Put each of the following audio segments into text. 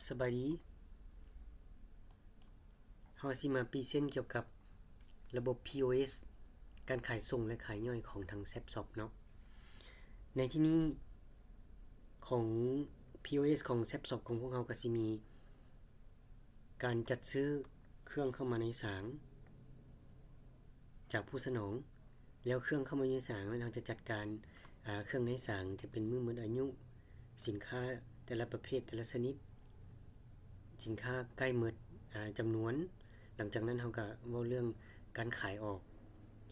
ສະບາຍດີ. ເຮົາຊິມາພຣີເຊັນກ່ຽວກັບລະບົບ ພີໂອເອັສ ການຂາຍສົ່ງ ແລະ ຂາຍຍ່ອຍຂອງທາງ Zap Shop ເນາະ. ໃນທີ່ນີ້ຂອງ ພີໂອເອັສ ຂອງ Zap Shop ຂອງພວກເຮົາກໍຊິມີການຈັດຊື້ເຄື່ອງເຂົ້າມາໃນສາງ ຈາກຜູ້ສະໜອງ ແລ້ວເຄື່ອງເຂົ້າມາຢູ່ໃນສາງ ແມ່ນເຮົາຈະຈັດການ ອາ ເຄື່ອງໃນສາງຈະເປັນມື້ໝົດອາຍຸ, ສິນຄ້າແຕ່ລະປະເພດ ແຕ່ລະຊະນິດ, ສິນຄ້າໃກ້ໝົດ ອາ ຈຳນວນ. ຫຼັງຈາກນັ້ນເຮົາກະເວົ້າເລື່ອງການຂາຍອອກ,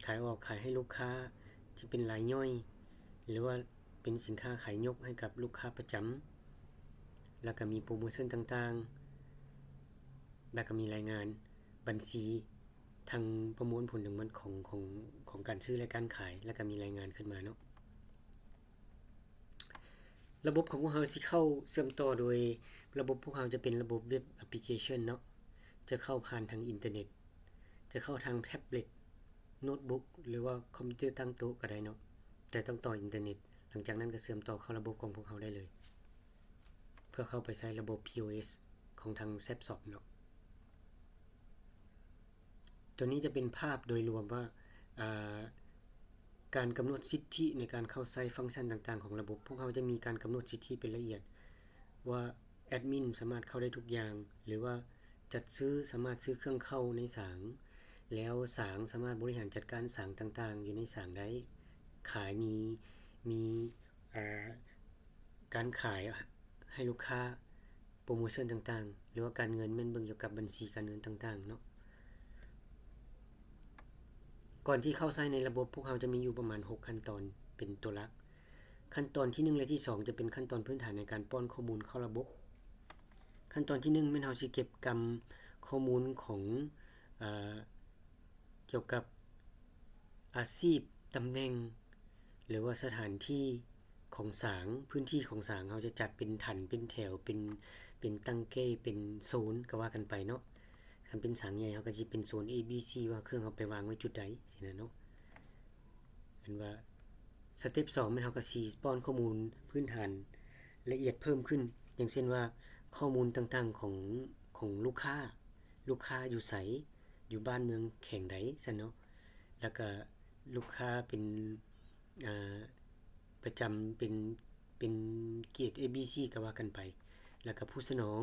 ຂາຍອອກ ຂາຍໃຫ້ລູກຄ້າທີ່ເປັນລາຍຍ່ອຍ ຫຼືວ່າເປັນສິນຄ້າຂາຍຍົກໃຫ້ກັບລູກຄ້າປະຈຳ, ແລ້ວກະມີໂປຣໂມຊັນຕ່າງໆ, ແລ້ວກະມີລາຍງານບັນຊີ ທັງປະມວນຜົນທັງໝົດຂອງ ຂອງ ຂອງການຊື້ ແລະ ການຂາຍ ແລ້ວກະມີລາຍງານຂຶ້ນມາເນາະ. ລະບົບຂອງພວກເຮົາຊິເຂົ້າເຊື່ອມຕໍ່ໂດຍ ລະບົບພວກເຮົາຈະເປັນລະບົບເວັບແອັບພລິເຄຊັນເນາະ, ຈະເຂົ້າຜ່ານທາງອິນເຕີເນັດ, ຈະເຂົ້າທາງແທັບເລັດ, ໂນດບຸກ ຫຼືວ່າຄອມພິວເຕີຕັ້ງໂຕະກໍໄດ້ເນາະ, ແຕ່ຕ້ອງຕໍ່ອິນເຕີເນັດ. ຫຼັງຈາກນັ້ນກໍເຊື່ອມຕໍ່ເຂົ້າລະບົບຂອງພວກເຮົາໄດ້ເລີຍ ເພື່ອເຂົ້າໄປໃຊ້ລະບົບ ພີໂອເອັສ ຂອງທາງ Zap Shop ເນາະ. ໂຕນີ້ຈະເປັນພາບໂດຍລວມວ່າ ອາ ການກຳນົດສິດທິໃນການເຂົ້າໃຊ້ຟັງຊັນຕ່າງໆຂອງລະບົບ. ພວກເຮົາຈະມີການກຳນົດສິດທິເປັນລະອຽດວ່າ ແອັດມິນສາມາດເຂົ້າໄດ້ທຸກຢ່າງ ຫຼືວ່າຈັດຊື້ ສາມາດຊື້ເຄື່ອງເຂົ້າໃນສາງ, ແລ້ວສາງສາມາດບໍລິຫານຈັດການສາງຕ່າງໆຢູ່ໃນສາງໄດ້, ຂາຍ ມີ ມີ ອາ ການຂາຍໃຫ້ລູກຄ້າ, ໂປຣໂມຊັນຕ່າງໆ ຫຼືວ່າການເງິນ ແມ່ນເບິ່ງກ່ຽວກັບບັນຊີການເງິນຕ່າງໆເນາະ. ກ່ອນທີ່ເຂົ້າໃຊ້ໃນລະບົບ, ພວກເຮົາຈະມີຢູ່ປະມານຫົກຂັ້ນຕອນເປັນຕົວຫຼັກ. ຂັ້ນຕອນທີໜຶ່ງ ແລະ ທີສອງ ຈະເປັນຂັ້ນຕອນພື້ນຖານໃນການປ້ອນຂໍ້ມູນເຂົ້າລະບົບ. ຂັ້ນຕອນທີໜຶ່ງ ແມ່ນເຮົາຊິເກັບກຳຂໍ້ມູນຂອງ ເອີ ກ່ຽວກັບອາຊີບ, ຕຳແໜ່ງ ຫຼືວ່າສະຖານທີ່ຂອງສາງ, ພື້ນທີ່ຂອງສາງ ເຮົາຈະຈັດເປັນຖັນ, ເປັນແຖວ, ເປັນ, ເປັນຕັ້ງເກ້, ເປັນໂຊນ ກໍວ່າກັນໄປເນາະ. ຄັນເປັນສາງໃຫຍ່ ເຮົາກໍຊິເປັນໂຊນ A B C ວ່າເຄື່ອງເຮົາໄປວາງໄວ້ຈຸດໃດ ຊີ້ນະເນາະ. ເຫັນວ່າສະເຕັບສອງ ແມ່ນເຮົາກໍຊິປ້ອນຂໍ້ມູນພື້ນຖານລະອຽດເພີ່ມຂຶ້ນ, ຢ່າງເຊັ່ນວ່າ ຂໍ້ມູນຕ່າງໆຂອງ, ຂອງລູກຄ້າ, ລູກຄ້າຢູ່ໃສ, ຢູ່ບ້ານເມືອງແຂວງໃດຊັ້ນເນາະ, ແລ້ວກະລູກຄ້າເປັນ ອາ ປະຈຳເປັນ, ເປັນເກດ A B C ກໍວ່າກັນໄປ, ແລ້ວກະຜູ້ສະໜອງ,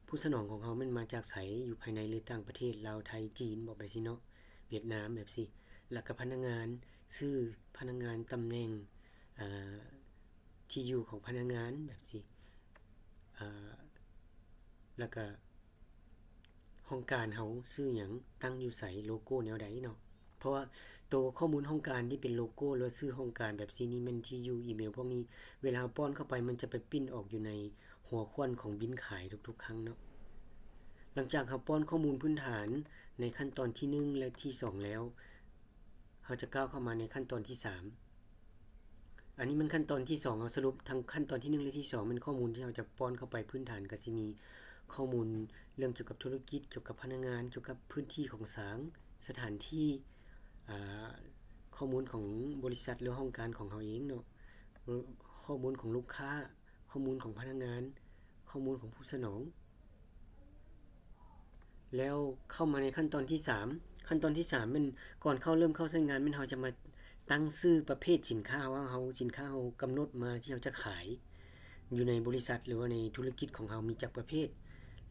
ຜູ້ສະໜອງຂອງເຮົາແມ່ນມາຈາກໃສ, ຢູ່ພາຍໃນ ຫຼື ຕ່າງປະເທດ, ລາວ, ໄທ, ຈີນ ບອກໄປຊີ້ເນາະ, ຫວຽດນາມ ແບບຊີ້, ແລ້ວກະພະນັກງານ, ຊື່ພະນັກງານ, ຕຳແໜ່ງ, ອາ ທີ່ຢູ່ຂອງພະນັກງານ ແບບຊີ້, ອາ ແລ້ວກະ ຫ້ອງການເຮົາຊື່ຫຍັງ, ຕັ້ງຢູ່ໃສ, ໂລໂກ້ແນວໃດເນາະ. ເພາະວ່າໂຕຂໍ້ມູນຫ້ອງການທີ່ເປັນໂລໂກ້ ຫຼືວ່າຊື່ຫ້ອງການແບບຊີ້ນີ້ ແມ່ນທີ່ຢູ່ອີເມວພວກນີ້, ເວລາເຮົາປ້ອນເຂົ້າໄປ ມັນຈະໄປປິ່ນອອກຢູ່ໃນຫົວຂວັນຂອງບິນຂາຍທຸກໆຄັ້ງເນາະ. ຫຼັງຈາກເຮົາປ້ອນຂໍ້ມູນພື້ນຖານໃນຂັ້ນຕອນທີໜຶ່ງ ແລະ ທີສອງແລ້ວ, ເຮົາຈະກ້າວເຂົ້າມາໃນຂັ້ນຕອນທີສາມ. ອັນນີ້ແມ່ນຂັ້ນຕອນທີສອງ, ເຮົາສະຫຼຸບທັງຂັ້ນຕອນທີໜຶ່ງ ແລະ ທີສອງ ແມ່ນຂໍ້ມູນທີ່ເຮົາຈະປ້ອນເຂົ້າໄປພື້ນຖານ, ກໍຊິມີຂໍ້ມູນເລື່ອງກ່ຽວກັບທຸລະກິດ, ກ່ຽວກັບພະນັກງານ, ກ່ຽວກັບພື້ນທີ່ຂອງສາງ, ສະຖານທີ່, ອາ, ຂໍ້ມູນຂອງບໍລິສັດ ຫຼື ຫ້ອງການຂອງເຮົາເອງເນາະ, ຂໍ້ມູນຂອງລູກຄ້າ, ຂໍ້ມູນຂອງພະນັກງານ, ຂໍ້ມູນຂອງຜູ້ສະໜອງ. ແລ້ວເຂົ້າມາໃນຂັ້ນຕອນທີສາມ, ຂັ້ນຕອນທີສາມແມ່ນກ່ອນເຂົ້າ, ເລີ່ມເຂົ້າໃຊ້ງານ ແມ່ນເຮົາຈະມາຕັ້ງຊື່ປະເພດສິນຄ້າວ່າເຮົາ, ສິນຄ້າເຮົາກຳນົດມາທີ່ເຮົາຈະຂາຍຢູ່ໃນບໍລິສັດ ຫຼືວ່າໃນທຸລະກິດຂອງເຮົາມີຈັກປະເພດ,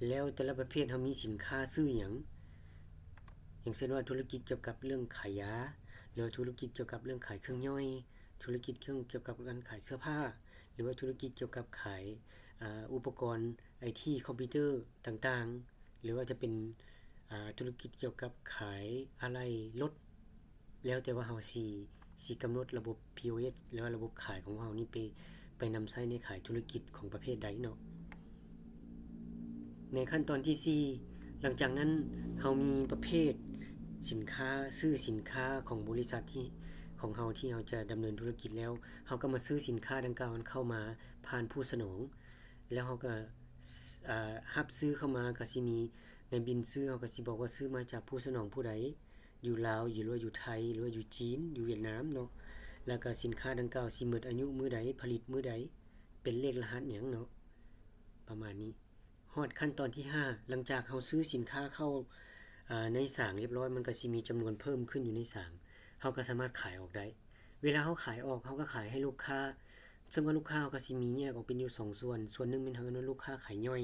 ແລ້ວແຕ່ລະປະເພດເຮົາມີສິນຄ້າຊື່ຫຍັງ, ຢ່າງເຊັ່ນວ່າທຸລະກິດກ່ຽວກັບເລື່ອງຂາຍຢາ ຫຼືວ່າທຸລະກິດກ່ຽວກັບເລື່ອງຂາຍເຄື່ອງຍ່ອຍ, ທຸລະກິດເລື່ອງກ່ຽວກັບການຂາຍເສື້ອຜ້າ ຫຼືວ່າທຸລະກິດກ່ຽວກັບຂາຍ, ອາ, ອຸປະກອນໄອທີ ຄອມພິວເຕີຕ່າງໆ ຫຼືວ່າຈະເປັນ, ອາ, ທຸລະກິດກ່ຽວກັບຂາຍອາໄຫຼ່ລົດ, ແລ້ວແຕ່ວ່າເຮົາຊິ, ຊິກຳນົດລະບົບ ພີໂອເອັສ ຫຼືວ່າລະບົບຂາຍຂອງເຮົານີ້ໄປ, ໄປນຳໃຊ້ໃນຂາຍທຸລະກິດຂອງປະເພດໃດເນາະ. ໃນຂັ້ນຕອນທີສີ່, ຫຼັງຈາກນັ້ນເຮົາມີປະເພດສິນຄ້າ, ຊື່ສິນຄ້າຂອງບໍລິສັດທີ່, ຂອງເຮົາທີ່ເຮົາຈະດຳເນີນທຸລະກິດແລ້ວ, ເຮົາກໍມາຊື້ສິນຄ້າດັ່ງກ່າວນັ້ນເຂົ້າມາຜ່ານຜູ້ສະໜອງ, ແລ້ວເຮົາກໍ, ອາ, ຮັບຊື້ເຂົ້າມາ ກໍຊິມີໃນບິນຊື້, ເຮົາກໍຊິບອກວ່າຊື້ມາຈາກຜູ້ສະໜອງຜູ້ໃດ, ຢູ່ລາວ ຫຼືວ່າຢູ່ໄທ ຫຼືວ່າຢູ່ຈີນ ຢູ່ຫວຽດນາມເນາະ, ແລ້ວກໍສິນຄ້າດັ່ງກ່າວຊິໝົດອາຍຸມື້ໃດ, ຜະລິດມື້ໃດ, ເປັນເລກລະຫັດຫຍັງເນາະ, ປະມານນີ້. ຮອດຂັ້ນຕອນທີຫ້າ ຫຼັງຈາກເຮົາຊື້ສິນຄ້າເຂົ້າ ອາ ໃນສາງຮຽບຮ້ອຍ ມັນກໍຊິມີຈຳນວນເພີ່ມຂຶ້ນຢູ່ໃນສາງ ເຮົາກໍສາມາດຂາຍອອກໄດ້. ເວລາເຮົາຂາຍອອກ ເຮົາກໍຂາຍໃຫ້ລູກຄ້າ ເຊິ່ງວ່າລູກຄ້າເຮົາກໍຊິມີແຍກອອກເປັນຢູ່ສອງສ່ວນ ສ່ວນໜຶ່ງແມ່ນເຮົາເອີ້ນວ່າລູກຄ້າຂາຍຍ່ອຍ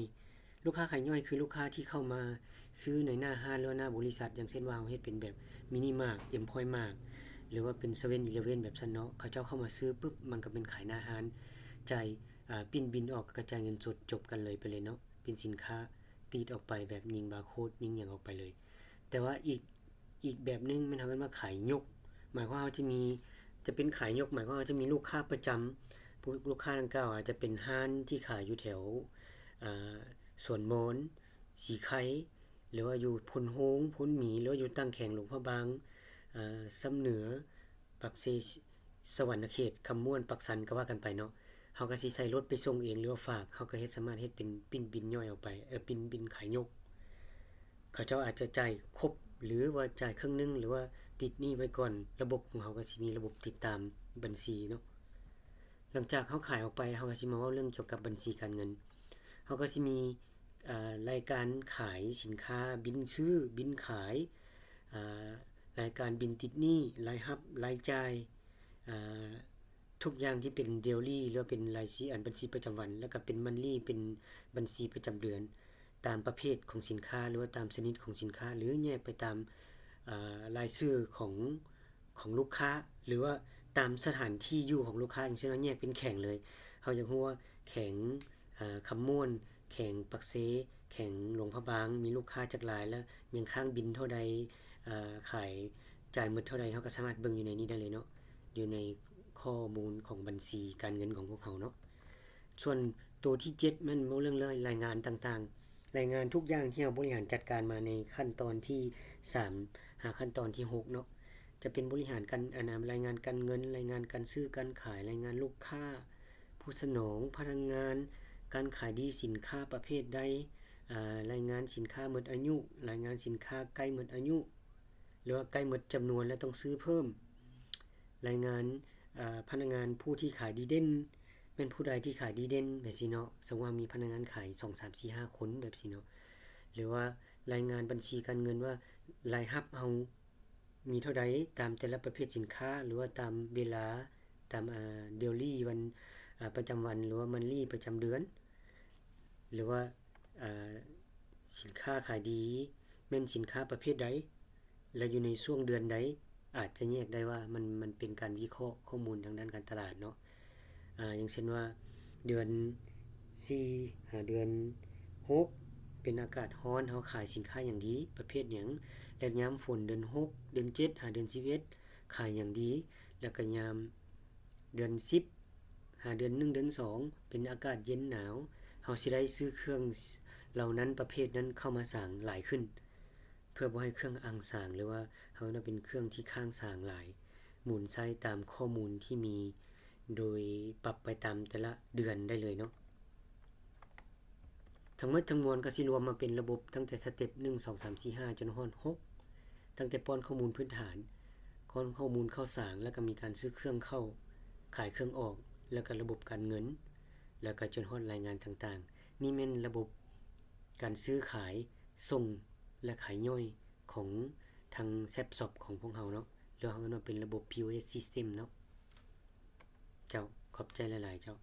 ລູກຄ້າຂາຍຍ່ອຍຄືລູກຄ້າທີ່ເຂົ້າມາຊື້ໃນໜ້າຮ້ານ ຫຼືວ່າໜ້າບໍລິສັດ ຢ່າງເຊັ່ນວ່າເຮົາເຮັດເປັນແບບມິນິມາດ ເອັມພອຍມາດ ຫຼືວ່າເປັນເຊເວັ່ນອີເລເວັ່ນແບບຊັ້ນເນາະ ເຂົາເຈົ້າເຂົ້າມາຊື້ປຶບ ມັນກໍເປັນຂາຍໜ້າຮ້ານ ຈ່າຍ ອາ ປິ່ນບິນອອກ ແລ້ວກໍຈ່າຍເງິນສົດ ຈົບກັນເລີຍໄປເລີຍເນາະ ເປັນສິນຄ້າຕິດອອກໄປແບບຍິງບາໂຄດ ຍິງຫຍັງອອກໄປເລີຍ. ແຕ່ວ່າອີກ ອີກແບບໜຶ່ງແມ່ນເຮົາເອີ້ນວ່າຂາຍຍົກ ໝາຍຄວາມວ່າເຮົາຈະມີ ຈະເປັນຂາຍຍົກ ໝາຍຄວາມວ່າເຮົາຈະມີລູກຄ້າປະຈຳ ຜູ້ ລູກຄ້າດັ່ງກ່າວອາດຈະເປັນຮ້ານທີ່ຂາຍຢູ່ແຖວ ອາ ສວນມອນ ສີໄຄ ຫຼືວ່າຢູ່ໂພນໂຮງ ໂພນໝີ ຫຼືວ່າຢູ່ຕ່າງແຂວງ ຫຼວງພະບາງ ອາ ຊຳເໜືອ ປາກເຊ ສະຫວັນນະເຂດ ຄຳມ່ວນ ປາກຊັນ ກໍວ່າກັນໄປເນາະ ເຮົາກໍຊິໃສ່ລົດໄປສົ່ງເອງ ຫຼືວ່າຝາກ ເຮົາກໍເຮັດ ສາມາດເຮັດເປັນປິ່ນບິນຍ່ອຍອອກໄປ ເອີ ປິ່ນບິນຂາຍຍົກ ເຂົາເຈົ້າອາດຈະຈ່າຍຄົບ ຫຼືວ່າຈ່າຍເຄິ່ງໜຶ່ງ ຫຼືວ່າຕິດໜີ້ໄວ້ກ່ອນ ລະບົບຂອງເຮົາກໍຊິມີລະບົບຕິດຕາມບັນຊີເນາະ. ຫຼັງຈາກເຮົາຂາຍອອກໄປ ເຮົາກໍຊິມາເວົ້າເລື່ອງກ່ຽວກັບບັນຊີການເງິນ ເຮົາກໍຊິມີ ອາ ລາຍການຂາຍສິນຄ້າ ບິນຊື້ ບິນຂາຍ ອາ ລາຍການບິນຕິດໜີ້ ລາຍຮັບ ລາຍຈ່າຍ ອາ ທຸກຢ່າງທີ່ເປັນເດລລີ ຫຼືວ່າເປັນລາຍຊີ ອັນບັນຊີປະຈຳວັນ ແລ້ວກໍເປັນມັນລີ ເປັນບັນຊີປະຈຳເດືອນ ຕາມປະເພດຂອງສິນຄ້າ ຫຼືວ່າຕາມຊະນິດຂອງສິນຄ້າ ຫຼືແຍກໄປຕາມ ອາ ລາຍຊື່ຂອງ ຂອງລູກຄ້າ ຫຼືວ່າຕາມສະຖານທີ່ຢູ່ຂອງລູກຄ້າ ຢ່າງເຊັ່ນວ່າແຍກເປັນແຂວງເລີຍ ເຮົາຢາກຮູ້ວ່າແຂວງ ອາ ຄຳມ່ວນ ແຂວງປາກເຊ ແຂວງຫຼວງພະບາງ ມີລູກຄ້າຈັກລາຍ ແລ້ວຍັງຄ້າງບິນເທົ່າໃດ ອາ ຂາຍຈ່າຍໝົດເທົ່າໃດ ເຮົາກໍສາມາດເບິ່ງຢູ່ໃນນີ້ໄດ້ເລີຍເນາະ ຢູ່ໃນຂໍ້ມູນຂອງບັນຊີການເງິນຂອງພວກເຮົາເນາະ. ສ່ວນໂຕທີເຈັດ ແມ່ນເວົ້າເລື່ອງລາຍງານຕ່າງໆ ລາຍງານທຸກຢ່າງທີ່ເຮົາບໍລິຫານຈັດການມາໃນຂັ້ນຕອນທີສາມ ຫາຂັ້ນຕອນທີຫົກເນາະ ຈະເປັນບໍລິຫານການ ອັນນາ ລາຍງານການເງິນ ລາຍງານການຊື້ການຂາຍ ລາຍງານລູກຄ້າ ຜູ້ສະໜອງ ພະນັກງານ ການຂາຍດີສິນຄ້າປະເພດໃດ ອາ ລາຍງານສິນຄ້າໝົດອາຍຸ ລາຍງານສິນຄ້າໃກ້ໝົດອາຍຸ ຫຼືວ່າໃກ້ໝົດຈຳນວນແລ້ວຕ້ອງຊື້ເພີ່ມ ລາຍງານ ອາ ພະນັກງານຜູ້ທີ່ຂາຍດີເດັ່ນ ແມ່ນຜູ້ໃດທີ່ຂາຍດີເດັ່ນ ແບບຊີ້ເນາະ ສົມມຸດວ່າມີພະນັກງານຂາຍສອງ ສາມ ສີ່ ຫ້າຄົນ ແບບຊີ້ເນາະ ຫຼືວ່າລາຍງານບັນຊີການເງິນວ່າລາຍຮັບເຮົາມີເທົ່າໃດ ຕາມແຕ່ລະປະເພດສິນຄ້າ ຫຼືວ່າຕາມເວລາ ຕາມ ອາ ເດລລີວັນ ອາ ປະຈຳວັນ ຫຼືວ່າມັນລີປະຈຳເດືອນ ຫຼືວ່າ ອາ ສິນຄ້າຂາຍດີແມ່ນສິນຄ້າປະເພດໃດ ແລະ ຢູ່ໃນຊ່ວງເດືອນໃດ ອາດຈະແຍກໄດ້ວ່າມັນ ມັນເປັນການວິເຄາະຂໍ້ມູນທາງດ້ານການຕະຫຼາດເນາະ ອາ ຢ່າງເຊັ່ນວ່າ ເດືອນສີ່ ຫາເດືອນຫົກ ເປັນອາກາດຮ້ອນ ເຮົາຂາຍສິນຄ້າຫຍັງດີ ປະເພດຫຍັງ ແລະ ຍາມຝົນເດືອນຫົກ ເດືອນເຈັດ ຫາເດືອນສິບເອັດ ຂາຍຫຍັງດີ ແລ້ວກໍຍາມເດືອນສິບ ຫາເດືອນໜຶ່ງ ເດືອນສອງ ເປັນອາກາດເຢັນໜາວ ເຮົາຊິໄດ້ຊື້ເຄື່ອງເຫຼົ່ານັ້ນ ປະເພດນັ້ນເຂົ້າມາສາງຫຼາຍຂຶ້ນ ເພື່ອບໍ່ໃຫ້ເຄື່ອງອັ່ງສາງ ຫຼືວ່າເຮົາເອີ້ນວ່າເປັນເຄື່ອງທີ່ຄ້າງສາງຫຼາຍ ໝູນໃຊ້ຕາມຂໍ້ມູນທີ່ມີ ໂດຍປັບໄປຕາມແຕ່ລະເດືອນໄດ້ເລີຍເນາະ. ທັງໝົດທັງມວນກໍຊິລວມມາເປັນລະບົບຕັ້ງແຕ່ສະເຕັບໜຶ່ງ ສອງ ສາມ ສີ່ ຫ້າ ຈົນຮອດຫົກ ຕັ້ງແຕ່ປ້ອນຂໍ້ມູນພື້ນຖານ, ປ້ອນຂໍ້ມູນເຂົ້າສາງ ແລ້ວກໍມີການຊື້ເຄື່ອງເຂົ້າ, ຂາຍເຄື່ອງອອກ, ແລ້ວກໍລະບົບການເງິນ, ແລ້ວກໍຈົນຮອດລາຍງານຕ່າງໆ. ນີ້ແມ່ນລະບົບການຊື້ຂາຍ, ສົ່ງ ແລະ ຂາຍຍ່ອຍຂອງທາງ Shopsop ຂອງພວກເຮົາເນາະ, ຫຼືເຮົາເອີ້ນວ່າເປັນລະບົບ POS System ເນາະ. ເຈົ້າ, ຂອບໃຈຫຼາຍໆ ເຈົ້າ.